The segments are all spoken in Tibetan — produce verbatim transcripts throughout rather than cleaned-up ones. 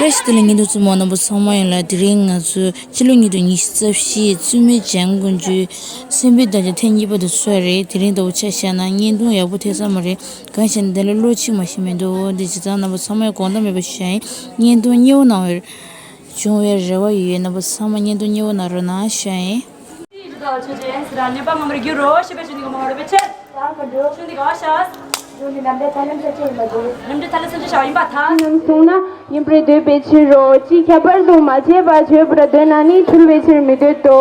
བཀྲ་ཤིས་བདེ་ལེགས། བརྙན་ཐུང་གཟིགས་མོ་བ་རྣམ་པ་ཚང་མ་ཡིན་ལ། དེ་རིང་ང་ཚོ་ཕྱི་ལོ་ཉིས་སྟོང་ཉི་ཤུ་རྩ་བཞི་བཙུན་མའི་འཇང་དགུན་ཆོས་སེམས་པའི་དར་ཆ་ཐེངས་གཉིས་པ་དེ་ཚོགས་རེད། དེ་རིང་ལྟ་བུ་ཆ་བཞག་ན་བརྙན་ཐུང་ཡག་པོ་ཐེབས་ས་མ་རེད། གང་ཞེ་ན་དེ་ལ་བློ་གཅིག་མ་ཞིག་མི་འདུག་འདི་བྱས་ཙང་རྣམ་པ་ཚང་མས་དགོངས་དག་མེད་པ་ཞུ་ཡ་ཡིན། བརྙན་ཐུང་མཉེས་པོ་གནང་བར་བྱུང་བའི་རེ་བ་ཡོད། རྣམ་པ་ཚང་མ་བརྙན་ཐུང་མཉེས་པོ་གནང་རོགས་གནང་ཞུ་ཡ་ཡིན། ཆོས་ཅན། ནད་པ་ངོ་མར་འགྱུར་རོ། ཞེས་པའི་ཆོས་འདི་གོ་མ་རོ་པའི་ཆེད། ཆོས་འདི་ག་བ་ཤ། ཆོས་འདི་ནམ་འདྲེ་ཐ་ལམ་ས་ཆེ་ཡིན་པ་འདུག་ནམ་འདྲེ་ཐ་ལམ་ས་ཆེ་ཤ་ཡིན་པ་ཐ། ནམ་སོང་ན་ཡིན་པར་འདོད་པའི་ཕྱིར་རོ། ཅིས་ཁྱད་པར་དུ་མ་བྱས་པ་བྱོས་པར་འདོད་ན་ནི་འཁྲུལ་པའི་ཕྱིར་མི་འདོད་དོ།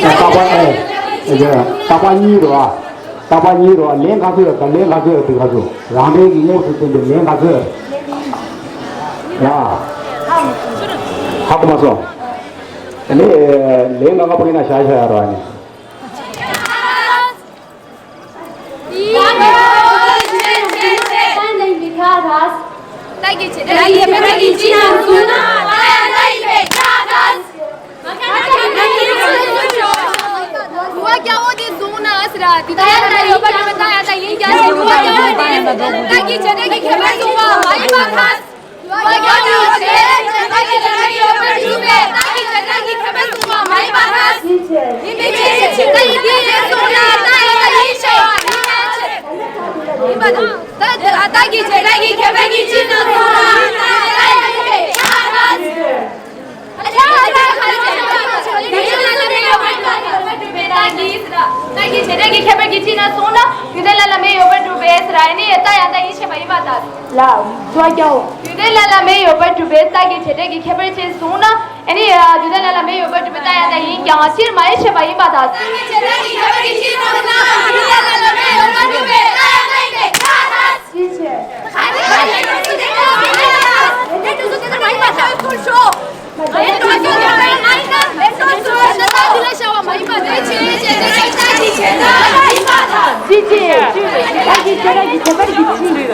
རྟག་པ་ཨེ། རྟག་པ་གཉིས་རེད་བ། རྟག་པ་གཉིས་རེད་བ། ལན་ག་ཚོད་ཡོད་ད། ལན་ག་ཚོད་ཡོད་དེ་ག་ཚོད། རང་རེ་གི་དངོས་སུ་བསྟན་པའི་ལན་ག་ཚོད་ཡོད། ཡ། ཧ་གོ་མ་སོང་། ཨ་ནི་ལན་ང་ང་པོ་ཡིན་ན་བཞག་བཞག་ཡ་རོ། ཨ་ནི། ཨ་ནི། ཨ། དུས་གཏན་ལ་ལ་མེ་ཡོད་པར་གྲུབ་པའི་རྟགས་ཀྱི་བྱེ་བྲག་གི་ཁྱད་པར་ཅན་གསུངས་ན། ཨ་ནི། ཨ། དུས་གཏན་ལ་ལ་མེ་ཡོད་པར་གྲུབ་པའི་རྟགས་ཡང་དག་ཡིན་ཀྱང་སྤྱིར་མ་ཡིན་ཞེས་པ་ཡིན་པར་ཐལ། ཅི་ཅི། རྟགས་ཀྱི་བྱེ་བྲག་གི་ཁྱད་པར་གྱི་ཕྱིར།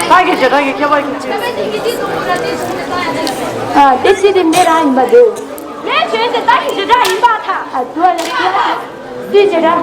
རྟགས་ཀྱི་བྱེ་བྲག་གི་ཁྱད་པར་གྱི་ཕྱིར། ཨ། དེ་ཕྱིར་དེ་འདི་རང་ཡིན་པ་འདུག་ལས་བྱེད་དེ་རྟགས་ཀྱི་བྱེ་བྲག་ཡིན་པར་ཐལ། ཨ། དུ་བ་ལས་བྱེད་པ། དེའི་བྱེ་བྲག་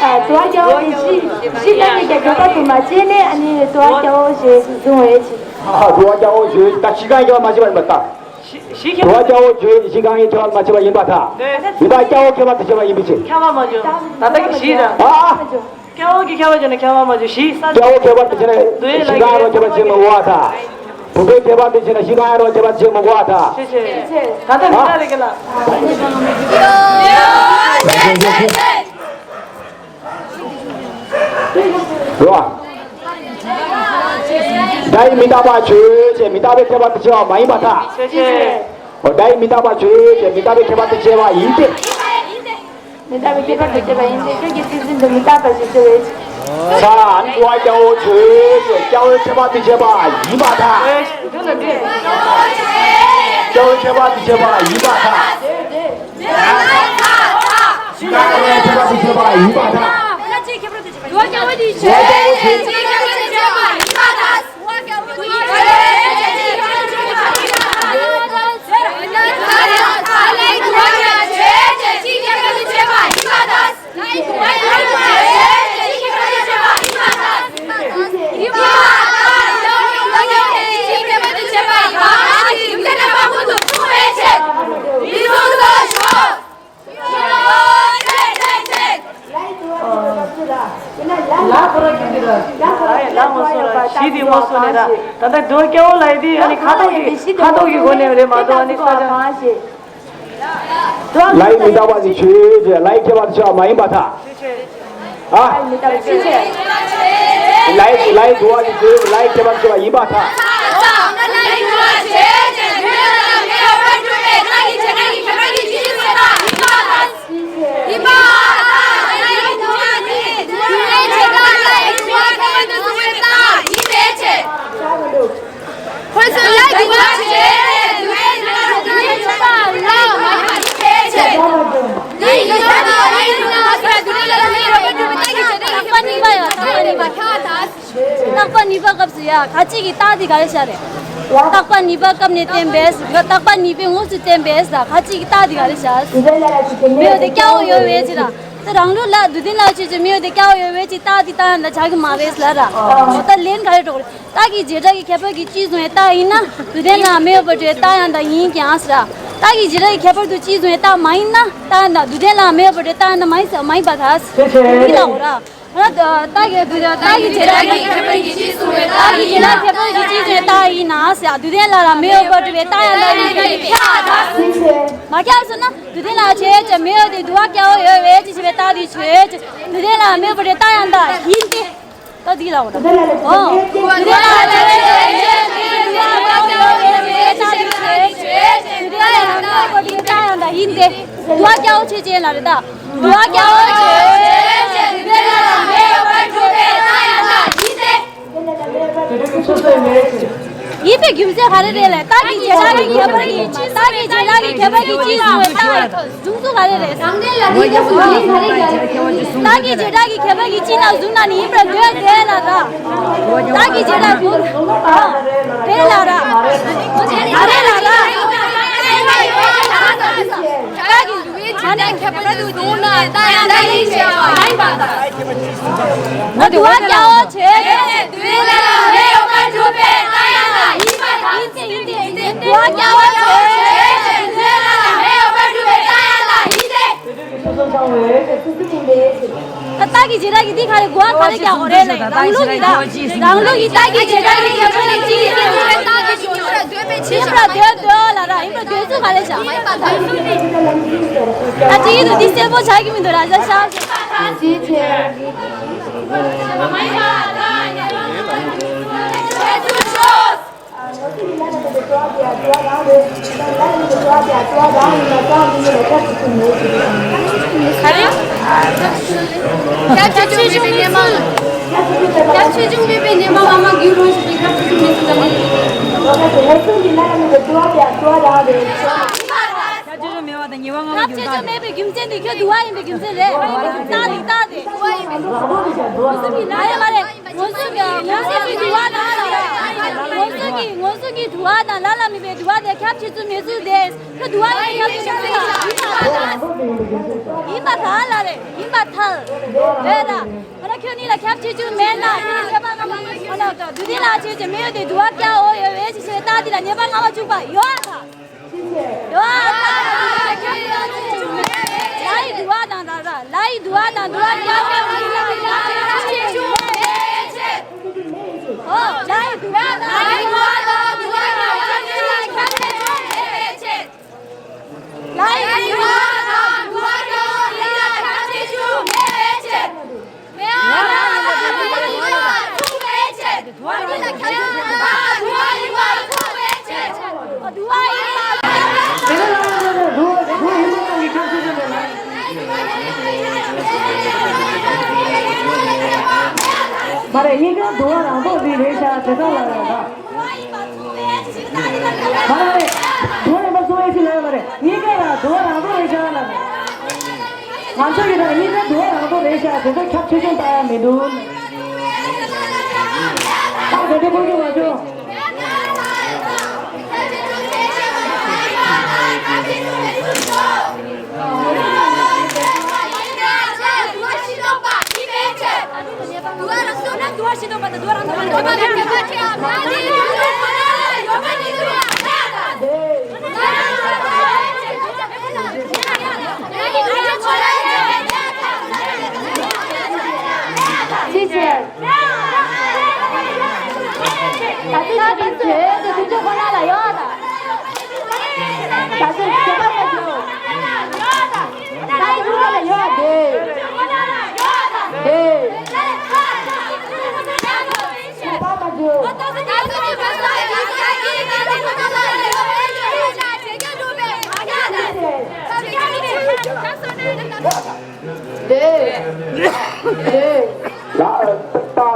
ཨ། དུ་བ་རྒྱལ་པོ་དེ་གཞི་གཞི་གང་གི་རྒྱབ་ཀྱི་བར་དུ་མ་བྱས་ནས། ཨ་ནི་དུ་བ་རྒྱལ་པོ་ཞེས་བཟུང་བའི་ཕྱིར། ཨ། དུ་བ་རྒྱལ་པོ་ཞེས་ད་གཞི་གང་གི་བར་མ་བྱས་པ་ཡིན་པར་ཐལ། དུ་བ་རྒྱལ་པོ་ཞེས་གཞི་གང་གི་བར་མ་བྱས་པ་ཡིན་པར་ཐལ། ཡིན་པ་རྒྱལ་པོ་ཁྱད་པར་དུ་བྱས་པ་ཡིན་པའི་ཕྱིར། ཁྱད་པར་མ་བྱས། ད་ལྟ་གི་གཞི་ར། ཨ། ཨ། རྒྱལ་པོ་གི་ཁྱད་པར་བྱས་ན་ཁྱད་པར་མ་བྱས། གཞི་ས། རྒྱལ་པོ་ཁྱད་པར་དུ་བྱས་ན་གཞི་གང་ར་ཁྱད་པར་བྱེད་མི་དགོས་པར་ཐལ། བུམ་པའི་ཁྱད་པར་དུ་བྱས་ན་གཞི་གང་ར་ཁྱད་པར་བྱེད་མི་དགོས་པར་ཐལ། ཤེས་ཤེས། ད་ལྟ་མི་རྟག་རེད་ཀྱི་ལ། རོ། སྒྲ་ཡིས་མི་རྟག་པ་བརྗོད་ཅེས་མི་རྟག་པའི་ཁྱད་པར་དུ་བྱས་པ་མ་ཡིན་པར་ཐལ། ཤེས་ཤེས། འོ། སྒྲ་ཡིས་མི་རྟག་པ་བརྗོད་ཅེས་མི་རྟག་པའི་ཁྱད་པར་དུ་བྱས་པ་ཡིན་ཏེ། མི་རྟག་པའི་ཁྱད་པར་དུ་བྱས་པ་ཡིན་ཏེ། ཁྱོད་ཀྱི་ཚིག་ཟིན་དུ་མི་རྟག་པ་ཞེས་བྱ་བའི་ཕྱིར། ས། ཨ་ནི་དུ་བ་རྒྱལ་པོ་བརྗོད་ཅེས་རྒྱལ་པོའི་ཁྱད་པར་དུ་བྱས་པ་ཡིན་པར་ཐལ། རྒྱལ་པོའི་ཁྱད་པར་དུ་བྱས་པ་ཡིན་པར་ཐལ། རྒྱལ་པོའི་ཁྱད་པར་དུ་བྱས་པ་ཡིན་པར་ཐལ། གཞི་དེ་ངོ་སོ་ནས་ར། ད་ལྟ་འགྲོ་སྐྱ་བོ་ལ་ཡི་དེ་ཨ་ནི་ཁ་ཐོག་གི་ཁ་ཐོག་གི་སྒོ་ནས་རེད་མ་གཏོགས་ཨ་ནི་ས་ཆ། ལའི་མི་རྟག་པ་ཞིག་བྱོས་ཅེས། ལའི་ཁྱད་པར་ཆེ་བ་མ་ཡིན་པར་ཐལ། ཨ། ལའི་ལའི་དུ་བ་ཞིག་བྱོས། ལའི་ཁྱད་པར་ཆེ་བ་ཡིན་པར་ཐལ། རྟག་པ་གཉིས་པ་ཡ། རྟག་པ་གཉིས་པ་སྐབས་སུ་ཡ། ཁ་ཅིག་གིས་རྟགས་དེ་ག་རེ་བྱ་རེད། རྟག་པ་གཉིས་པ་སྐབས་ནས་བསྟན་པས། རྟག་པ་གཉིས་པའི་དངོས་སུ་བསྟན་པས་ལ། ཁ་ཅིག་གིས་རྟགས་དེ་ག་རེ་བྱ། མི་ཡོད་དེ་སྐྱ་བོ་ཡོད་བས་ཅི་ར། དེ་རང་ལུགས་ལ་རྡུལ་ལྡན་ལ་ཆོས་ཅན། མི་ཡོད་དེ་སྐྱ་བོ་ཡོད་བས་ཅི། རྟགས་དེ་རྟགས་ཡང་དག་བྱ་གི་མ་རེད་ལ་ར། འོ་ད་ལན་ག་རེ་འགྲོ་གི་རེད། རྟགས་ཀྱི་བྱེ་བྲག་གི་ཁྱད་པར་གྱིས་གཅིག་བཟུང་བའི་རྟགས་ཡིན་ན། རྡུལ་ལྡན་ལའང་མི་ཡོད་པར་གྲུབ་པའི་རྟགས་ཡང་དག་ཡིན་ཀྱང་ཟེར། རྟགས་ཀྱི་བྱེ་བྲག་གི་ཁྱད་པར་དུ་གཅིག་བཟུང་བའི་རྟགས་མ་ཡིན་ན། རྟགས་ཡང་དག་རྡུལ་ལྡན་ལའང་མི་ཡོད་པར་གྲུབ་པའི་རྟགས་ཡང་དག་མ་ཡིན་ཟེར། མ་ཡིན་པར་ཐལ། དེ་ལ་འོ་ར། ར་རྟགས་ཀྱི་རྡུལ་ལྡན་རྟགས་ཀྱི་བྱེ་བྲག་གི་ཁྱད་པར་གྱིས་གཅིག་བཟུང་བའི་རྟགས་ཀྱི་བྱེ་བྲག་ཁྱད་པར་གྱིས་གཅིག་བཟུང་བའི་རྟགས་ཡིན་ན་ཟེར། རྡུལ་ལྡན་ལ་ར་མི་ཡོད་པར་གྲུབ་པའི་རྟགས་ཡང་དག་ཡིན་ཀྱང་ཁྱབ་ཐལ། མ་ཁྱབ་ཟེར་ན། རྡུལ་ལྡན་ལ་ཆོས་ཅན། མི་ཡོད་དེ་དུ་བ་སྐྱ་བོ་ཡོད་བས་ཅི་ཞེས་པའི་རྟགས་དེ་ཆོས་ཅན། རྡུལ་ལྡན་ལ་མི་ཡོད་པར་གྲུབ་པའི་རྟགས་ཡང་དག་ཡིན་ཏེ། ད་འདི་ལ་འོ་ན། འོ། དུ་བ་སྐྱ་བོ་ཆོས་ཅན་ལ་རེད་ད། དུ་བ་སྐྱ་བོ་ཆོས་ཅན་ལ་རེད་ད། ཡིན་པའི་རྒྱུ་མཚན་ག་རེ་རེད་ལ། རྟགས་ཀྱི་བྱེ་བྲག་གི་ཁྱད་པར་གྱིས། རྟགས་ཀྱི་བྱེ་བྲག་གི་ཁྱད་པར་གྱིས་གཅིག་བཟུང་བའི་རྟགས། གཟུང་ཚུལ་ག་རེ་རེད། རྟགས་ཀྱི་བྱེ་བྲག་གི་ཁྱད་པར་གྱིས་གཅིག་ན་གཟུང་ན་ནི་ཡིན་པར་འདོད་དེ་ལ་ར། རྟགས་ཀྱི་བྱེ་བྲག་གི་དེ་ལ་ར། ག་རེ་ལ་ར། རྟགས་ཀྱི་བྱེ་བྲག་གི་ཁྱད་པར་དུ་གཟུང་ན་རྟགས་ཡང་དག་ཡིན་ཞེས་པ་ཡིན་པར་ཐལ། དུ་བ་སྐྱ་བོ་ཆོས་ཅན། དུ་བ་སྐྱ་བོ་ཆོས་ཅན། དུ་བ་སྐྱ་བོ་ཆོས་ཅན། དུ་བ་སྐྱ་བོ་ཆོས་ཅན། རྟགས་ཀྱི་བྱེ་བྲག་གི་འདི་ག་རེ་གོ་བ་ག་རེ་རྒྱག་དགོས་རེད་ལ། རང་ལུགས་ཀྱི་ར། རང་ལུགས་ཀྱི་རྟགས་ཀྱི་བྱེ་བྲག་གི་ཁྱད་པར་ནི་གཅིག་ཡིན་ཏེ། ཡིན་པར་འདོད་དོ་ལ་ར། ཡིན་པར་འདོད་ཚུལ་ག་རེ་བྱ། ད་གཅིག་ཡིན་དུ་འདི་གསལ་པོ་ཆགས་ཀྱི་མི་འདུག་ར། ཤ་ཤ། ཞེས་བྱས། ག་རེ། ཁྱབ་ཆེ་ཆུང་མེད་པའི་གནས་མ། ཁྱབ་ཆེ་ཆུང་མེད་པའི་གནས་མ་སྔ་མ་རྒྱུད་རང་བཞིན་གྱི་ཁྱབ་ཆེ་ཆུང་མེད་ཚུལ་དང་ནི། ཁྱབ་ཆེ་ཆུང་མེད་པ་དང་ཉེ་བ་སྔ་མ་ཁྱབ་ཆེ་ཆུང་མེད་པའི་རྒྱུ་མཚན་དེ་ཁྱོད་དུ་བ་ཡིན་པའི་རྒྱུ་མཚན་རེད། རྟགས་དེ་རྟགས་དེ། མ་རེད་མ་རེད། ངོ་སོ་གི་ངོ་སོ་གི་དུ་བ་དང་ལ་ལ་མེད་པའི་དུ་བ་དང་ལ་ལ་མེད་པའི་དུ་བ་དེ་ཁྱབ་ཆེ་ཚུལ་མེད་ཚུལ་དེ། ཁྱོད་དུ་བ་ཡིན་ཁྱབ་ཆེ་ཚུལ་ཡིན་པར་ཐལ་ལ་རེད། ཡིན་པར་ཐལ། རེད་ད། ཁྱོད་ནི་ལ་ཁྱབ་ཆེ་ཚུལ་མེད་ན་ཁྱོད་ནི་ཁྱབ་པ་ང་མ་ཁྱོད་ན་དུ་དེ་ལ་ཆེ་ཆེ་མེད་དེ་དུ་བ་སྐྱ་འོ་ཡོད་བས་ཆེ་ཆེ་རྟགས་དེ་ལ་ཉེས་པ་སྔ་མ་བཅུག་པ་ཡོད་ཨ་ཐལ། ཡོད་ཨ་ཐལ། ལ་ཡི་དུ་བ་དང་ར་ར། ལ་ཡི་དུ་བ་དང་དུ་བ་སྐྱ་འོ་ཡོད་བས་ཆེ་ཆེ། ཨོ། ལ་ཡི་དུ་བ་དང་དུ་བ་སྐྱ་འོ་ཡོད་བས་ཆེ་ཆེ། ལ་ཡི་དུ་བ་དང་དུ་བ་སྐྱ་འོ་ཡོད་བས་ཆེ་ཆེ། མ་རེད། གཉིས་ཀ་དུ་བ་རང་ཐོག་འདི་རེད་ཤག་དེ་ཚོ་ལ་རེད་ད། མ་རེད། དུ་བ་རིམ་པ་གསུམ་ཨེ་སི་ལ་ཡོད་མ་རེད། གཉིས་ཀ་ར་དུ་བ་རང་ཐོག་རེད་ཤག་ལ། ང་ཚོ་གི་ད་གཉིས་ཀ་དུ་བ་རང་ཐོག་རེད་ཤག་དེ་ཚོ་ཁྱབ་ཆེ་ཆུང་ལྟ་ཡ་མི་འདུག་ད་ག་འདྲ་ཁོ་རྒྱུ་མ་བྱུང་། ཅི་བྱས། རྟགས་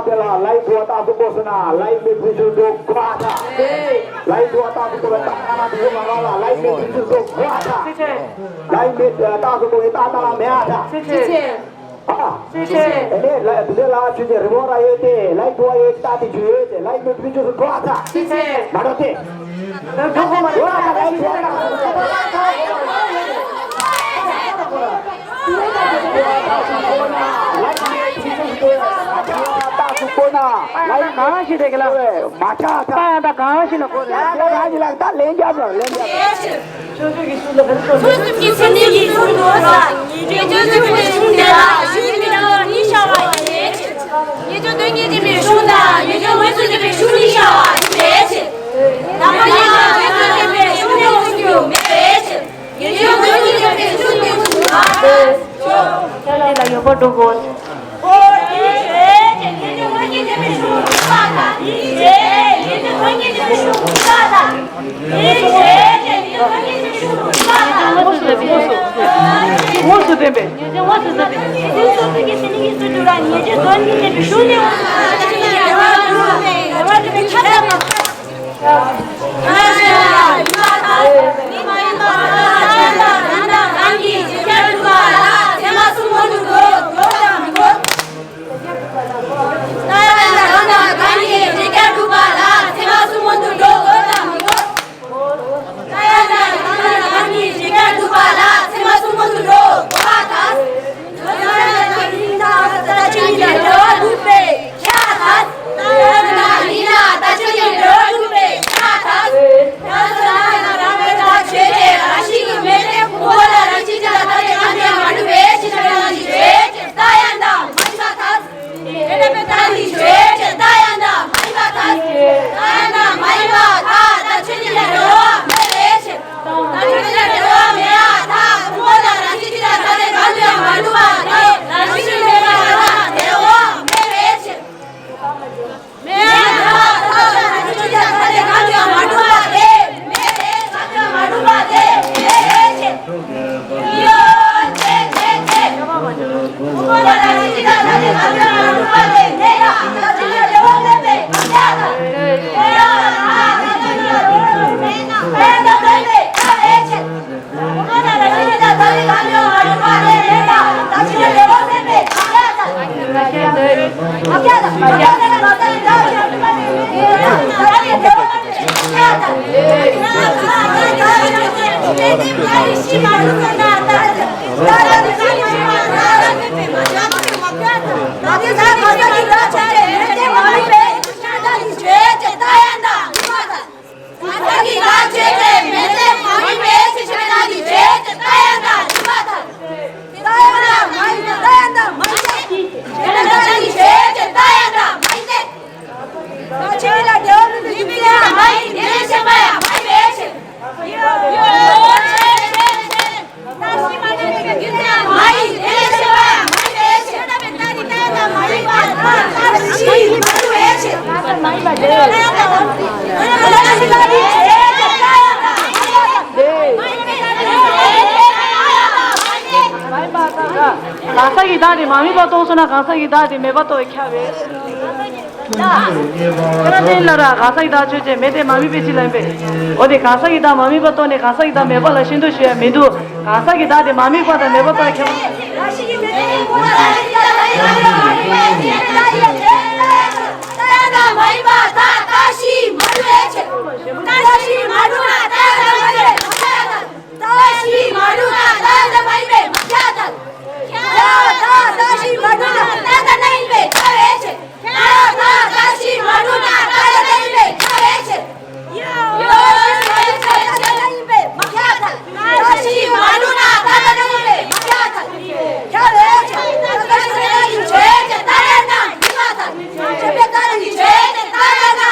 དེ་ལ་ལའི་དུ་བ་རྟགས་སུ་བཀོད་སོང་ན་ལའི་མེ་བུ་ཆུ་འགྲོ་དགོས་ཨ་ད། ལའི་དུ་བ་རྟགས་སུ་བཀོད་པའི་རྟགས་ཁ་ན་དུ་བ་མ་ག་ལ་ལའི་མེ་བུ་ཆུ་འགྲོ་དགོས་ཨ་ད། ལའི་མེ་རྟགས་སུ་བཀོད་པའི་རྟགས་ད་ལ་མེ་ཨ་ད། ཨ། དེ་ལ་ཆུ་ཆེ་རི་མོ་ར་ཡོད་དེ་ལའི་དུ་བ་ཡོད་རྟགས་དེ་ཆུ་ཡོད་དེ་ལའི་མེ་བུ་ཆུ་འགྲོ་ཨ་ད། མ་འགྲོ་དེ། ཉེས་སྦྱོར་དོན་གྱིས་འཛིན་པའི་གཞུང་དང་ཉེས་སྦྱོར་དོན་གྱིས་འཛིན་པའི་གཞུང་དེ་ལ་གཞུང་གི་འགྲེལ་བ་གཉིས་བྱ་བ་ཡིན། ཉེས་སྦྱོར་དོན་གྱིས་འཛིན་པའི་གཞུང་དང་ཉེས་སྦྱོར་དངོས་སུ་འཛིན་པའི་གཞུང་གཉིས་བྱ་བ་ཡིན་པའི་ཕྱིར། ལམ་པ་ཉེས་སྦྱོར་དངོས་སུ་འཛིན་པའི་གཞུང་ནི་འོང་རྒྱུ་མེད་པའི་ཕྱིར། ཉེས་སྦྱོར་དངོས་སུ་འཛིན་པའི་གཞུང་ནི་འོང་རྒྱུ་མེད་པའི་ཕྱིར། དེ་ལ་ཡོད་པ་འགྲོ་དགོས། ཉེས་སྦྱོར་དངོས་སུ་འཛིན་པའི་གཞུང་ནི་འོང་རྒྱུ་མེད་པའི་ཕྱིར། དངོས་སུ་འཛིན་པའི། དངོས་སུ་འཛིན་པའི། གང་ཟག་གི་བདག་ཆོས་ཅན་མེད་པའི་མ་ཡིན་པའི་ཕྱིར་ཆོས་ཅན་གྱི་ཆོས་ཅན་རྟགས་ཡང་དག་མ་ཡིན་པ་དང་། རྟགས་ཡང་དག་མ་ཡིན་པ་རྟགས་ཡང་དག་མ་ཡིན་ཏེ། ཆོས་ཅན་གྱི་ཆོས་ཅན་རྟགས་ཡང་དག་མ་ཡིན་ཏེ། ཆོས་ལ་འབྲེལ་བ་མེད་པའི་རྒྱུ་མཚན་ཡང་མ་ཡིན། དེ་ལས་གཞན་པ་ཡང་མ་ཡིན་པའི་ཕྱིར། གང་ཟག་གི་བདག་དེ་མ་དམིགས་པ་རྟོགས་སོང་ན་གང་ཟག་གི་བདག་དེ་མེད་པ་རྟོགས་པས་ཁྱབ་པས། ཁྱེད་རང་བསྟན་ལ་ར་གང་ཟག་གི་བདག་ཆོས་ཅན་མེད་དེ་མ་དམིགས་པའི་ཕྱིར་ལ་ཡིན་པས། འོ་དེ་གང་ཟག་གི་བདག་མ་དམིགས་པ་རྟོགས་ནས་གང་ཟག་གི་བདག་མེད་པ་ལ་ཤེས་འདོད་ཞུ་ཡ་མི་འདུག་གང་ཟག་གི་བདག་དེ་མ་དམིགས་པ་དང་མེད་པ་རྟོགས་ཁྱབ། ལྟ་བ་བཞི་མ་གྲུབ་ན་ལྟ་བ་མ་ཡིན་པས་མ་ཁྱབ་པ་དང་། ཁྱབ་པ་དང་ལྟ་བ་བཞི་མ་གྲུབ་ན་ལྟ་བ་ལྟ་བ་ཡིན་པས་ཁྱབ་པའི་ཕྱིར། ཁྱབ་པ་དང་ལྟ་བ་བཞི་མ་གྲུབ་ན་ལྟ་བ་ལྟ་བ་ཡིན་པས་ཁྱབ་པའི་ཕྱིར། ཡོད་ཡོད་ཡོད་ཡོད་ལྟ་བ་ཡིན་པས་མ་ཁྱབ་པ་དང་། ལྟ་བ་བཞི་མ་གྲུབ་ན་ལྟ་བ་ལྟ་བ་ཡིན་པས་མ་ཁྱབ་པ་དང་། ཁྱབ་པའི་ཕྱིར། ལྟ་བ་བཞི་མ་གྲུབ་ན་ལྟ་བ་ལྟ་བ་ཡིན་པས་ཁྱབ་པ་དང་། ཁྱབ་པའི་ལྟ་བ་བཞི་མ་གྲུབ་ན་ལྟ་བ་ལྟ་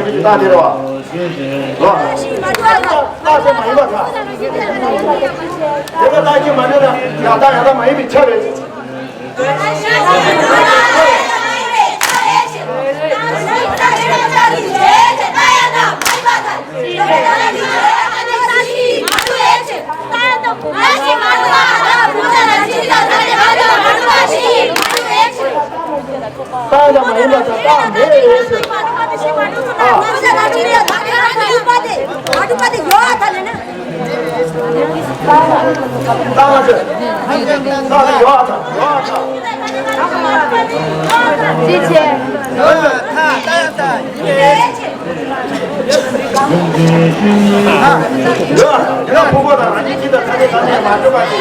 རྟགས་དེ་རེད་བ། རྟགས་དེ་མ་ཡིན་པ་དང་། དེ་ལ་རྟགས་ཀྱིས་མ་གནོད་ན་ཡང་དག་ཡང་དག་མ་ཡིན་པའི་ཆ་རེད། རྟགས་དང་མ་ཡིན་པ་དང་རྟགས་མེད་ཟེར། ཨ། རྟགས་མ་ཟེར། རྟགས་ཡོད་ཨ་དང་། ཡོད་ཨ་དང་། ཅི་བྱེད། ཡོད་ཨ། ཡོད་ཨ། ཕུང་པོ་དང་རང་བཞིན་གཅིག་དང་ཐ་དད་དང་ནི་མ་གྲུབ་པ་དེ།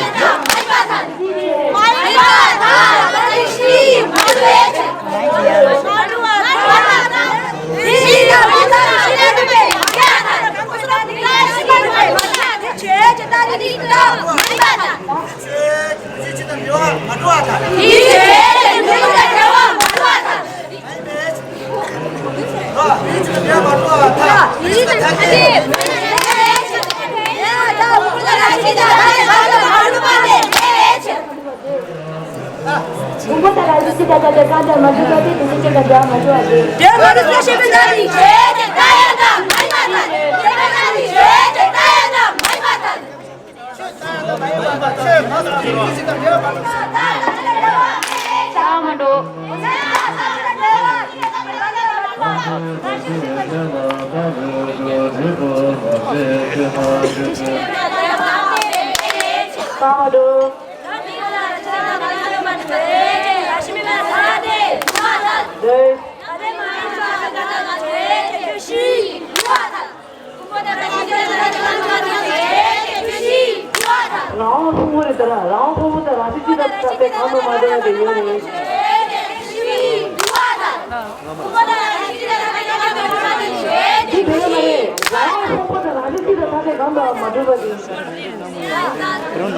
ཕུང་པོ་དང་རང་བཞིན་གཅིག་དང་ཐ་དད་གང་དུ་མ་གྲུབ་པ་དེ་དེ་བཞིན་གཅིག་དང་འདྲ་བ་མ་གྲུབ་པ་སྟེ། དེ་མ་གྲུབ་པ་ཞེས་པའི་སྒྲ་ནི། ཆོས་ཅན་རྟགས་ཡང་དག་མ་ཡིན་པར་ཐལ། ཞེས་པའི་སྒྲ་ནི། ཆོས་ཅན་རྟགས་ཡང་དག་མ་ཡིན་པར་ཐལ། རྟགས་མ་གྲུབ། རྟགས་མ་གྲུབ། འདོད། རང་དབང་ཕུང་པོ་རེད་ད་ར། རང་དབང་ཕུང་པོ་དང་རང་བཞིན་གཅིག་དང་ཐ་དད་གང་དུ་མ་གྲུབ་པ་དེ་ཡོད་རེད། དེ་དེ་མ་རེད། རང་དབང་ཕུང་པོ་དང་རང་བཞིན་གཅིག་དང་ཐ་དད་གང་དུ་མ་གྲུབ་པ་དེ། ད་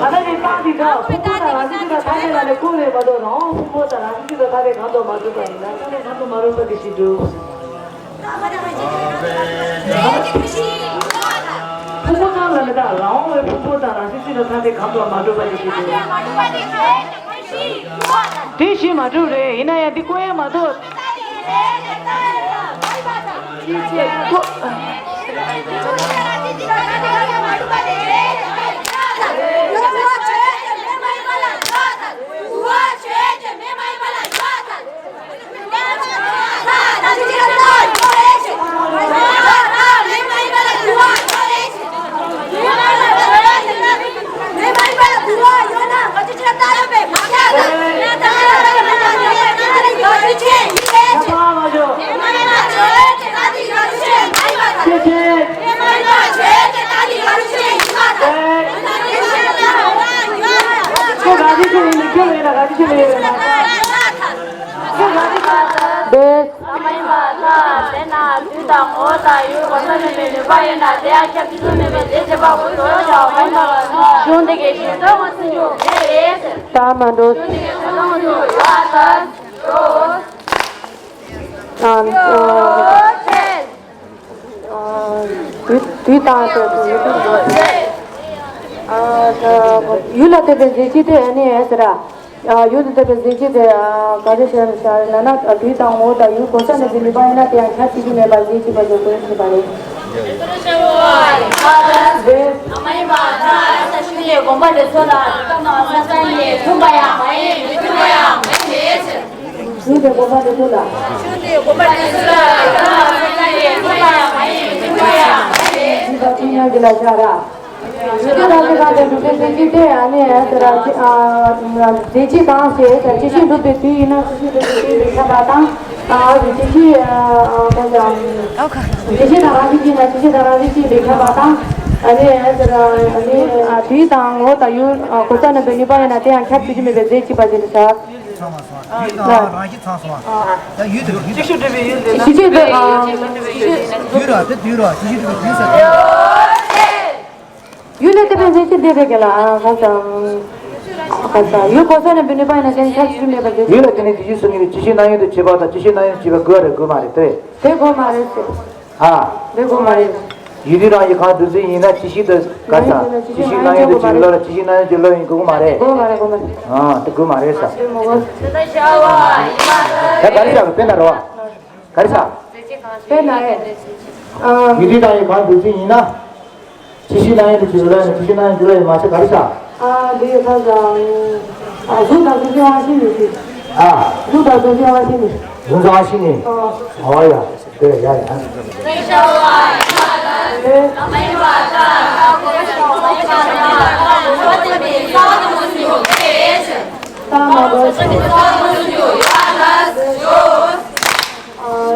ལྟ་ནས་རྟགས་འདི་དག་ཕུང་པོ་དང་རང་བཞིན་གཅིག་དང་ཐ་དད་ལ་ནི་བཀོད་པས་མ་གཏོགས། རང་དབང་ཕུང་པོ་དང་རང་བཞིན་གཅིག་དང་ཐ་དད་གང་དུ་མ་གྲུབ་པ་ཡིན་ན། ཐ་དད་གང་དུ་མ་གྲུབ་པ་དེ་ཞིག་འགྲུབ། ཕུང་པོ་དང་རང་བཞིན་གཅིག་དང་ཐ་དད་གང་དུ་མ་གྲུབ་པ་དེ་ཞིག་འགྲུབ། ཕུང་པོ་ཚང་ལ་ནི་དག་རང་དབང་བའི་ཕུང་པོ་དང་རང་བཞིན་གཅིག་དང་ཐ་དད་གང་དུ་མ་གྲུབ་པ་དེ་ཞིག་འགྲུབ། དེ་ཞིག་མ་གྲུབ་རེད། ཡིན་ན་ཡང་འདི་བཀོད་ཡས་མ་གཏོགས། འདོད། མ་ཡིན་པར་ཐལ། དེས་ན་དུས་དང་ངོ་བོ་དང་ཡུལ་གོ་ས་མིན་པའི་ནུས་པ་ཡོད་ན། དེ་ཡང་ཁྱབ་ཚུལ་མེད་པའི་རྫས་གཅིག་པ་ངོ་བོ་ཡོད་པ་མ་ཡིན་པ་ལ་སོགས། གཞུང་འདི་གའི་ཞེས་ལྟོས་དགོངས་སུ་འཇུག་ངེས་རེད། རྟགས་མ་གྲུབ། གཞུང་འདི་གའི་ཞེས་ལྟོས་དགོངས་སུ་འཇུག་ཡོད་པར་ཐལ། ཨ། ཨ། དུས་དུས་དང་ཡུལ་དུས་དང་། ཨ། ཡུལ་ལ་ལྟོས་པའི་རྫས་གཅིག་དེ་ཨ་ནི་ཨེ་ཟེར་ར། ཡུལ་དུ་ལྟོས་པའི་རྫས་གཅིག་དེ་ག་རེ་ཟེར་ཟེར་ན། དུས་དང་ངོ་བོ་དང་ཡུལ་གོ་ས་མིན་པའི་ནུས་པ་ཡིན་ན། དེ་ཡང་ཁྱབ་ཚུལ་མེད་པར་རྫས་གཅིག་པ་ཞིག་དགོས་ཞེས་པ་རེད། དེ། མ་ཡིན་པར་ཐལ། ཞུ་ནས་དགོངས་པ་འགྲེལ་ཚུལ་ལ། ད་ནང་ས་ས་ནས་མཐུན་པ་ཡང་མ་ཡིན། མི་མཐུན་པ་ཡང་མེད་མེད་ཟེར། ཞུ་དེ་དགོངས་པ་འགྲེལ་ཚུལ་ལ། ཞུ་དེ་དགོངས་པ་འགྲེལ་ཚུལ་ལ། ཡིན་པ་ཡང་མ་ཡིན། མི་མཐུན་པ་ཡང་མེད། ཡིན་པ་ཀུན་ཉོན་གྱི་ལ་བཞག་ར། ཡུལ་དུས་དང་ཚེ་དང་དུ་འགྲུབ་པའི་རྫས་གཅིག་དེ་ཨ་ནི་ཨ་ཟེར་ར། རྫས་གཅིག་དང་ཞེས་ཇི་ཞིག་འགྲུབ་པའི་དུས་ཡིན་ན་ཇི་ཞིག་འགྲུབ་པའི་དུས་མི་ཁྱབ་པ་དང་། ཇི་ཞིག་ཇི་ཞིག་དང་རང་བཞིན་གཅིག་ན་ཇི་ཞིག་དང་རང་བཞིན་གཅིག་མི་ཁྱབ་པ་དང་། ཨ་ནི་ཨ་ཟེར་ར། ཨ་ནི་དུས་དང་ངོ་བོ་དང་ཡུལ་གོ་ས་མིན་པའི་ནུས་པ་ཡིན་ན། དེ་ཡང་ཁྱབ་ཚུལ་མེད་པའི་རྫས་གཅིག་པ་ཞིག་ཏུ་བྱ། ཚང་མ་སོང་། ཡུལ་དང་རང་བཞིན་ཚང་སོང་། ད་ཡུལ་དེ་ཡུལ་དེ། ཅི་ཞིག་འགྲུབ་པའི་ཡུལ་དེ་ན། ཅི་ཞིག་འགྲུབ། དུས་ར་དེ་དུས་ར་ཅི་ཞིག་འགྲུབ་པའི་དུས་ཟེར་ཏེ། ཡུལ་ལ་ལྟོས་པའི་རྫས་གཅིག་དེ་རེད་ག་ལ། ཨ་ཁ་ས། ཁ་ས་ཡུལ་གོ་ས་ནས་འབུ་ནུས་པ་ཡིན་ན་དེ་ཁྱབ་ཚུལ་མེད་པར་རྫས་གཅིག། ཡུལ་ལ་དེ་ནི་དུས་ཀྱི་སོ་གཉིས་ཀྱི་ཇི་ཞིག་སྣང་ཡུལ་དུ་བྱེད་པ་དང་ཇི་ཞིག་སྣང་ཡུལ་བྱེད་པ་དགོས་རེད་དགོས་མ་རེད་དེ། དེ་དགོས་མ་རེད་ཟེར། ཨ། འདི་དགོས་མ་རེད། ཡུལ་དུས་རང་གི་གང་འདུག་ཚུལ་ཡིན་ན་ཅི་ཞིག་ཏུ་དགའ་ས། ཅི་ཞིག་གནང་ཡོད་དུ་ཅི་ལོ་ལ་ཅི་ཞིག་གནང་ཡོད་ཀྱི་ལོ་ཡིན་དགོས་མ་རེད། དགོས་མ་རེད་དགོས་མ་རེད། ཨ་དེ་དགོས་མ་རེད་ས། དེ་མ་དགོས། ད་ག་རེ་ཟ་དཔེ་ན་རོ། ག་རེ་ཟ། དཔེ་ན་རེད། ཨ། ཡུལ་དུས་རང་གི་གང་འདུག་ཚུལ་ཡིན་ན། ཅི་ཞིག་གནང་ཡོད་དུ་ཅི་ལོ་ལ་ཅི་ཞིག་གནང་ཡོད་ཀྱི་ལོ་ཡིན་མ་ཟད་ག་རེ་ཟ། ཨ་འདི་ཡོད་ཁ་ཟ། ཨ་གཟུགས་དང་གཟུགས་ཅན་དབང་ཤེས་ནི་ཟེར། ཨ། གཟུགས་དང་གཟུགས་ཅན་དབང་ཤེས་ནི། གཟུགས་དང་དབང་ཤེས་ནི། ཨ། ཨོ་ཡ། དེ་ཡ་ཡ།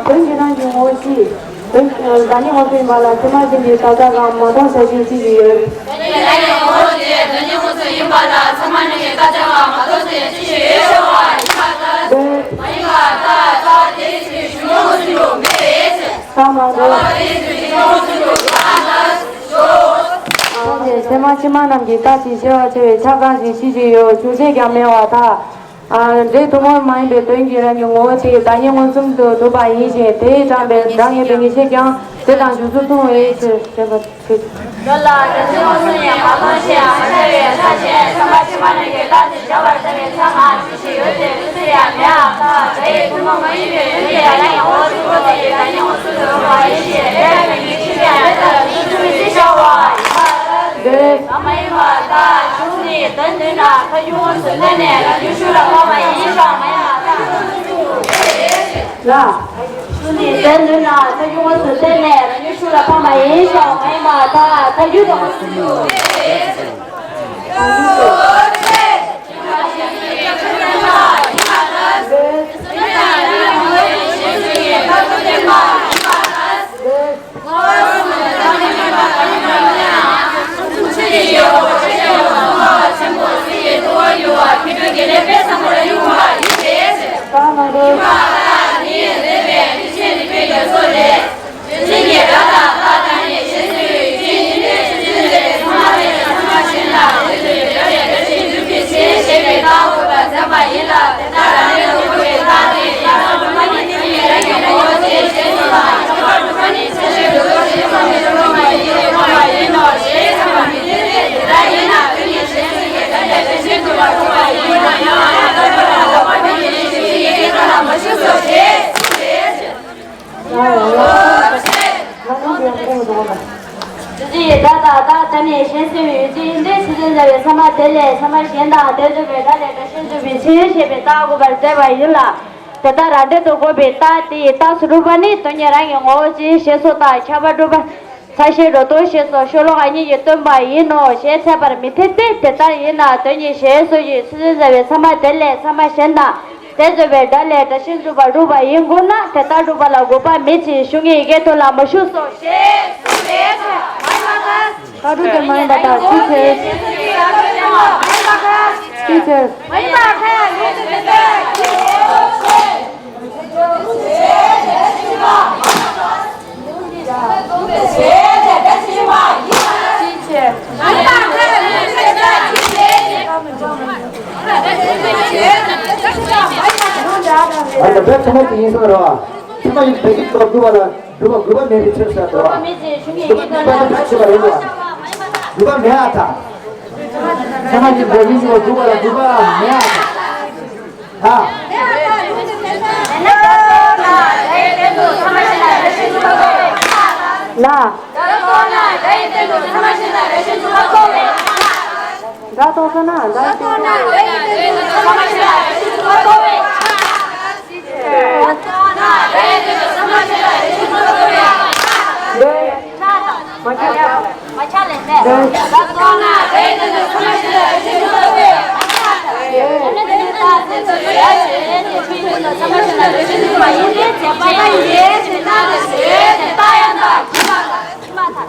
དོན་གྱི་རང་གི་ངོ་བོ་ཤེས། དོན་བདག་ཉིད་ངོ་སྤྲོད་ཡིན་པ་ལ་ཚད་མ་ཅན་གྱི་བདག་ཅག་གམ་མ་མཐོང་བྱ་ཞིང་ཤེས་ཀྱི་ཡོད། ཚད་མ་ཕྱི་མ་རྣམས་ཀྱི་རྟགས་ཀྱིས་ཤེས་པར་བྱ་བའི་ཆ་གང་ཞིག་ཤེས་ཀྱི་ཡོད། ཆོས་ཅན་ཀྱང་མེད་པར་ཐལ། ཨ། འབྲས་ཐུན་མོང་མ་ཡིན་པའི་དོན་གྱི་རང་གི་ངོ་བོ་དེ་བདག་ཉིད་མངོན་སུམ་དུ་གྲུབ་པ་ཡིན་ཞིང་། དེས་དྲངས་པའི་བདག་ཉིད་པའི་ངེས་ཤེས་ཀྱང་དེ་དང་འཇུག་ཚུལ་མཚུངས་པའི་ཕྱིར། ཞེས་པ་ཞིག་ལ་བདག་ཉིད་མངོན་སུམ་ཡང་མ་མཐོང་ཞིང་། ཨ་ཤ་བའི་ས་ཆེན་ཚད་མ་ཕྱི་མ་རྣམས་ཀྱི་རྟགས་དེ་བྱ་བར་བྱ་བའི་ཆ་གང་ཞིག་ཡོད་དེ་འདུག་ཚུལ་ཡང་མེད་པར་ཐལ། འབྲས་ཐུན་མོང་མ་ཡིན་པའི་དོན་གྱི་རང་གི་ངོ་བོ་དེ་བདག་ཉིད་མངོན་སུམ་དུ་གྲུབ་པ་ཡིན་ཞིང་། དེ་ལྟ་བུའི་ངེས་ཤེས་ཀྱང་དེ་ལྟར་འཇུག་ཚུལ་མི་སྲིད་བྱ་བ་ཡིན་པར་ཐལ། དེ་མ་ཡིན་པར་ཐལ། གཞུང་ནི་དོན་མཐུན་ན་ཐལ་འགྱུར་དངོས་སུ་བསྟན་ནས་རང་རྒྱུད་ཤུགས་ལ་འཕངས་པ་ཡིན་ཞིང་མ་ཡིན་པར་ཐལ། ལ། གཞུང་ནི་དོན་མཐུན་ན་ཐལ་འགྱུར་དངོས་སུ་བསྟན་ནས་རང་རྒྱུད་ཤུགས་ལ་འཕངས་པ་ཡིན་ཞིང་མ་ཡིན་པར་ཐལ། ཐལ་འགྱུར་དངོས་སུ། ཡུལ་ཅན་ཡི་བདག་དང་བདག་ད་ནི་གཞན་སེལ་བའི་ཡུལ་ཅན་ཡིན་ཏེ། ཕྱི་དོན་མཛད་པའི་ཚད་མ་དེ་ལས་ཚད་མ་གཞན་དང་དེ་རྫོགས་པའི་སྒྲ་ལས་སྒྲ་གཞན་འཇུག་པའི་ཕྱིར་ཞེས་པའི་རྟགས་དགོས་པར་མཛད་པ་ཡིན་ལ། དེ་ལྟར་རང་འགྲེལ་དུ་དགོས་པའི་རྟགས་དེ་ཡི་རྟགས་སུ་གྲུབ་པ་ནི་དོན་གཉིས་རང་གི་ངོ་བོ་ཅན་ཞེས་སོགས་དང་ཁྱབ་པ་གྲུབ་པ། ས་ཤེས་རོ་ཏོ་ཞེས་སོགས་ཤོ་ལོ་ཀ་གཉིས་ཀྱིས་སྟོན་པ་ཡིན་ནོ་ཞེས་འཚལ་བར་མི་འཐད་དེ། དེ་ལྟར་ཡིན་ན་དོན་གཉིས་ཞེས་སོགས་ཀྱིས་ཕྱི་དོན་མཛད་པའི་ཚད་མ་དེ་ལས་ཚད་མ་གཞན་དང་། དེ་རྫོགས་པའི་སྒྲ་ལས་སྒྲ་གཞན་འཇུག་པར་གྲུབ་པ་ཡིན་དགོས་ན། དེ་ལྟར་གྲུབ་པ་ལ་དགོས་པ་མེད་ཅིང་གཞུང་གི་ཡི་གེ་དོན་ལ་མ་ཞུགས་སོ། ཞེས་གསུངས་པས། ཁ་དྲུག་དེ་མ་ཡིན་པ་དང་ཅི་ཕྱིར། ཅི་ཕྱིར། ཨ་ད་བོད་ཚང་མ་དེ་ཡིན་ས་རེད་བ། ཚང་མ་ཡིན་བོད་ཀྱི་སྒྲུབ་པ་སྒྲུབ་པ་ལ་སྒྲུབ་པ་དགོས་པ་མེད་པའི་ཕྱིར་ཟེར་འགྲོ་བ། སྒྲུབ་པ་དེ་ཕར་ཕྱིན་པ་རེད་འགྲོ་བ། སྒྲུབ་པ་མེད་ཨ་ད། ཚང་མ་ཡིན་བོད་ཀྱི་སྒྲུབ་པ་ལ་སྒྲུབ་པ་མེད་ཨ་ད། ཨ། ལ། སྒྲ་རྟོགས་སོ་ན་སྒྲ་ཡི་སྟེང་དུ། མ་ཆགས་ལས་ནས།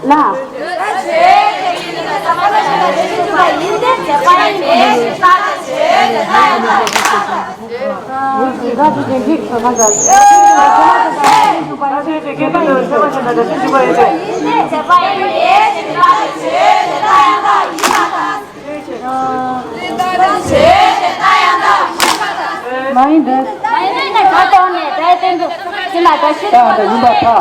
ལ། མ་ཡིན་ཏེ། མ་ཡིན་ན་སྒྲ་རྟོགས་ནས་སྒྲའི་སྟེང་དུ་ཕྱིན་ལ་སྒྲ་ཤེས་སུ་བ་ཡིན་པར་ཐལ།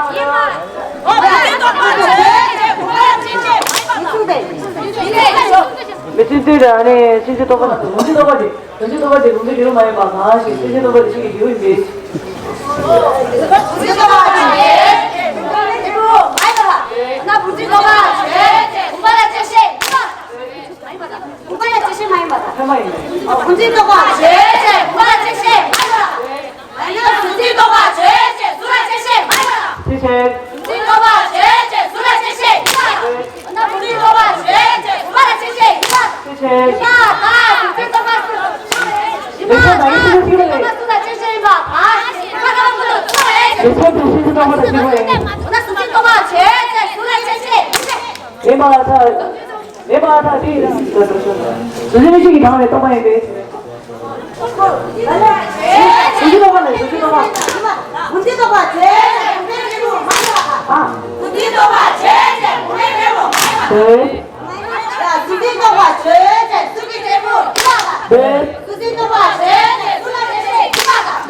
མི་ཚེ་འདི་ལ་ནི་ཕྱིན་ཅི་ལྡོག་པ་དང་། ལུང་གིས་ལྡོག་པ་དེ། དོན་གྱིས་ལྡོག་པ་དེ། དོན་གྱིས་ལྡོག་པ་དེ་ལུང་གི་འབྲས་བུ་མ་ཡིན་པ་གང་ཞིག། ཕྱིན་ཅི་ལྡོག་པ་དེ་ཕྱིན་གྱི་འབྲས་བུ་ཡིན་པས། ལུང་གིས་ལྡོག་པ་དེ་ལུང་གི་འབྲས་བུ་མ་ཡིན་པ་དང་། ན་ལུང་གིས་ལྡོག་པ་དེ་བུམ་པ་ལ་བཅད་ཤེས་མ་ཡིན་པ་དང་། བུམ་པ་ལ་བཅད་ཤེས་མ་ཡིན་པ་དང་། ལུང་གིས་ལྡོག་པ་དེ་བུམ་པ་ལ་བཅད་ཤེས་མ་ཡིན་པ་དང་། ཡང་ན་གཟུགས་ཅན་ལྡོག་པ་ཆོས་ཅན། གཟུགས་ལ་བཅད་ཤེས་མ་ཡིན་པ་དང་། ཆོས་ཅན། གཟུགས་ཅན་ལྡོག་པ་ཆོས་ཅན། གཟུགས་ལ་བཅད་ཤེས་ཡིན་པ་དང་། ཡང་ན་བུམ་པ་ལྡོག་པ་ཆོས་ཅན། བུམ་པ་ལ་བཅད་ཤེས་ཡིན་པ་དང་། ཆོས་ཅན། ཡིན་པ་དང་། གཟུགས་ཅན་ལྡོག་པ་ཆོས་ཅན། གཟུགས་ལ་བཅད་ཤེས་ཡིན་པ་དང་། ཡིན་པ་དང་། གཟུགས་ཅན་ལྡོག་པ་ཆོས་ཅན། གཟུགས་ལ་བཅད་ཤེས་ཡིན་པ་དང་། ཡིན་པ་དང་། གཟུགས་ཅན་ལྡོག་པ་ཆོས་ཅན། གཟུགས་ལ་བཅད་ཤེས་ཡིན་པ་དང་། ཡིན་པ་དང་། ཡིན་པ་དང་། དེ་ཡིན། གཟུགས་ཅན་གཅིག་གིས་དྲངས་པའི་རྟོག་པ་ཡིན་པས། གཟུགས་ཅན་ལྡོག་པ་ལ། གཟུགས་ཅན་ལྡོག་པ། གཟུགས་ཅན་ལྡོག་པ་ཆོས་ཅན། གཟུགས་ཅན་ལྡོག་པ་ཆོས་ཅན། གཟུགས་ལྡོག་པ་ཆོས་ཅན། གཟུགས་ཀྱི་འབྲས་བུ་ཡིན་པ་དང་། གཟུགས་ཅན་ལྡོག་པ་ཆོས་ཅན།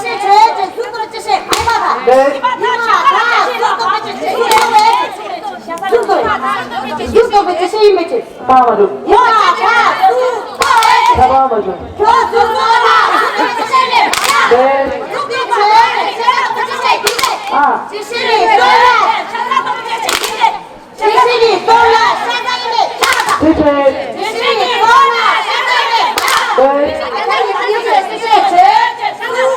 ཅི་ཤེས་ཆོས་ཅན། གཟུགས་སྟོབས་ཀྱི་ཅི་ཤེས་མ་ཡིན་པ་དང་། ལན། ཉི་མ་ད་གཟུགས་སྟོབས་ཀྱི་ཅི་ཤེས་ཡིན་པའི་ཕྱིར། གཟུགས་སྟོབས་གཟུགས་སྟོབས་ཀྱི་ཅི་ཤེས་ཡིན་པའི་ཕྱིར། ད་མ་འགྲུབ། ཉི་མ་ད་གཟུགས་སྟོབས་ཀྱི་ཅི་ཤེས། ད་མ་འགྲུབ། ཁྱོད་གཟུགས་སྟོབས་ལ་གཟུགས་སྟོབས་ཀྱི་ཅི་ཤེས་མེད། ལན། གཟུགས་སྟོབས་ཆོས་ཅན། ཆ་ཚང་སྟོབས་ཀྱི་ཅི་ཤེས་ཡིན་པའི་ཕྱིར། ཨ། ཅི་ཤེས་ཡིན་སྟོབས་ལ། ཆ་ཚང་སྟོབས་ཀྱི་ཅི་ཤེས་ཡིན་པའི་ཕྱིར། ཅི་ཤེས་ཡིན་སྟོབས་ལ་ཆ་ཚང་ཡིན་པའི་ཕྱིར། ཅི་ཤེས། ཅི་ཤེས་ཡིན་སྟོབས་ལ་ཆ་ཚང་ཡིན་པའི་ཕྱིར། ཨོ། ད་ནི་ཅི་ཤེས་ཆོས་ཅན། ཆ་ཚང་སྟོབས་ཀྱི་ཅི་ཤེས།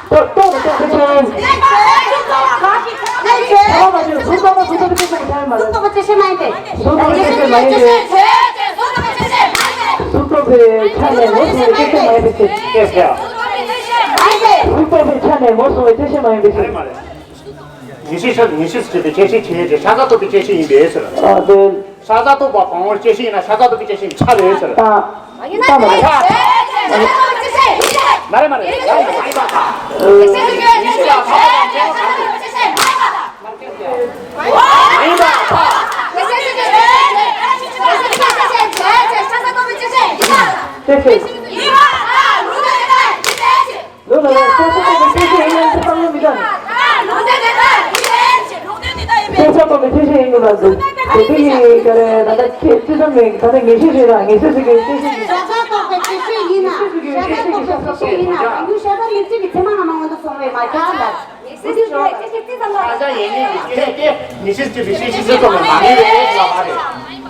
ལྟོ་ལྟོ་ལྟོ་ཅི་ཤེས་ཡིན། ལྟོ་ལྟོ་ཅི་ཤེས་མ་ཡིན་ཏེ། གཟུགས་སྟོབས་ལ་ཅི་ཤེས་མ་ཡིན་ཏེ། གཟུགས་སྟོབས་ལ་ཅི་ཤེས་མ་ཡིན་ཏེ། གཟུགས་སྟོབས་ལ་ཅི་ཤེས་མ་ཡིན་ཏེ། གཟུགས་སྟོབས་ལ་ཅི་ཤེས་མ་ཡིན་ཏེ། གཟུགས་སྟོབས་ལ་ཅི་ཤེས་མ་ཡིན་ཏེ། གཟུགས་སྟོབས་ལ་ཅི་ཤེས་མ་ཡིན་ཏེ། ངེས་ཤེས་ཆ་ནས་ངོ་སོང་བའི་ཅི་ཤེས་མ་ཡིན་པའི་ཕྱིར། ངེས་ཤེས་ཆ་ངེས་ཤེས་ཟེར་དེ་ཅི་ཤེས་ཆ་ཚང་སྟོབས་ཀྱི་ཅི་ཤེས་ཡིན་པས་ཟེར། ཨ་ལས། ཆ་ཚང་སྟོབས་པ་གང་བོར་ཅི་ཤེས་ཡིན་ན་ཆ་ཚང་སྟོབས་ཀྱི་ཅི་ཤེས་ཆ་རེད་ཟེར། ད་ད་མ་རེད། མ་རེད་མ་རེད། ལོ་ལ་ལ་ལྟོ་ལྟོ་ལྟོ་ཅི་ཤེས་ཡིན་ན་བསམ་བློ་མི་གཏོང་། ལྟོ་ལྟོ་ལྟོ་ཅི་ཤེས་ཡིན་ན་བསམ་བློ་མི་གཏོང་། ཤ་ཚ་ལྟོ་ལ་ཅི་ཤེས་ཡིན་ན་འདུག་དེ་དེ་ཡིན་ག་རེ། ད་ལྟ་ཁྱེད་ཅི་ཙམ་མེད། ད་ལྟ་ངེས་ཤེས་རེད་ལ། ངེས་ཤེས་ཟེར་གི་ཅི་ཤེས་ཡིན། ཤ་ཚ་ལྟོ་ལ་ཅི་ཤེས་ཡིན་ན། ཤ་ཚ་ལྟོ་ལ་ཅི་ཤེས་ཡིན་ན། ཡུལ་ཤ་ཚ་ཡིན་ཅིག་གི་ཚེ་མ་ན་མ་འོང་དུ་སོང་བས་མ་རྒྱག་ལ། ངེས་ཤེས་ཅི་ཤེས་ཡིན་ན་ངེས་ཤེས་ཅི་ཙམ་ལ་མ་ནི་རེད་ལ་མ་རེད།